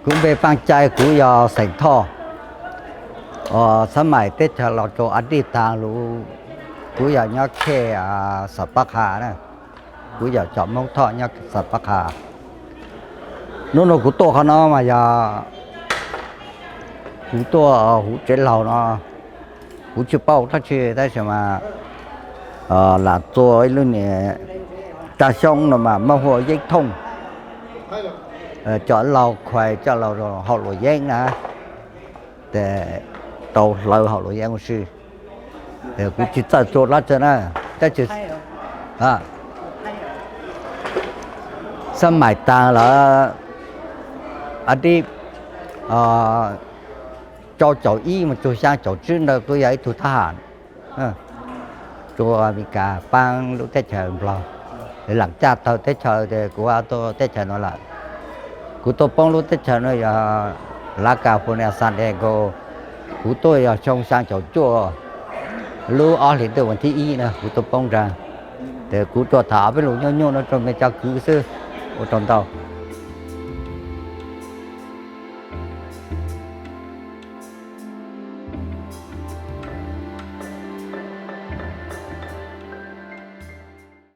Kuv npe Paaj Cai, kuv yog xeem Thoj, xab maim teb chaws los rau Ab Dij taag lug, kuv yog nyob khej Xam Pab Qha na, kuv yog cov Moob Thoj nyob Xam Pab Qha. Nub nua kuv tuaj qhov no mas yog kuv tuaj huv tsev laug no, kuv tsi paub dlaab tsi tab sis mas lam txua ib lub niag raj xyoob no mas muaj hu ua yeeb thooj, cov laug khuais coj los haus luam yeeb na, tes tau hlawv haus luam yeeb ua si. Kuv tsis txawj txua dlaab tsi na, tab sis xab maim taag lawm, Ab Dij rau caum ib mus txug xyaa caum tsib ntawd kuv yog ib tug thab ham rua Amelikas paab lub teb chaws Nplog, laam caj tawg teb chaws tes kuv tuaj teb chaws no lawm. Kuv tuaj poob lub teb chaws no yog Large California, San Diego, kuv tuaj yog xyoo xyaa caum cuaj lub ob hlis ntuj vas thib ib na kuv tuaj poob nrag. Tes kuv tuaj tham ob peb lus nyuaj nyuaj no rau mej cov kwv xwb, ua tsaug ntau.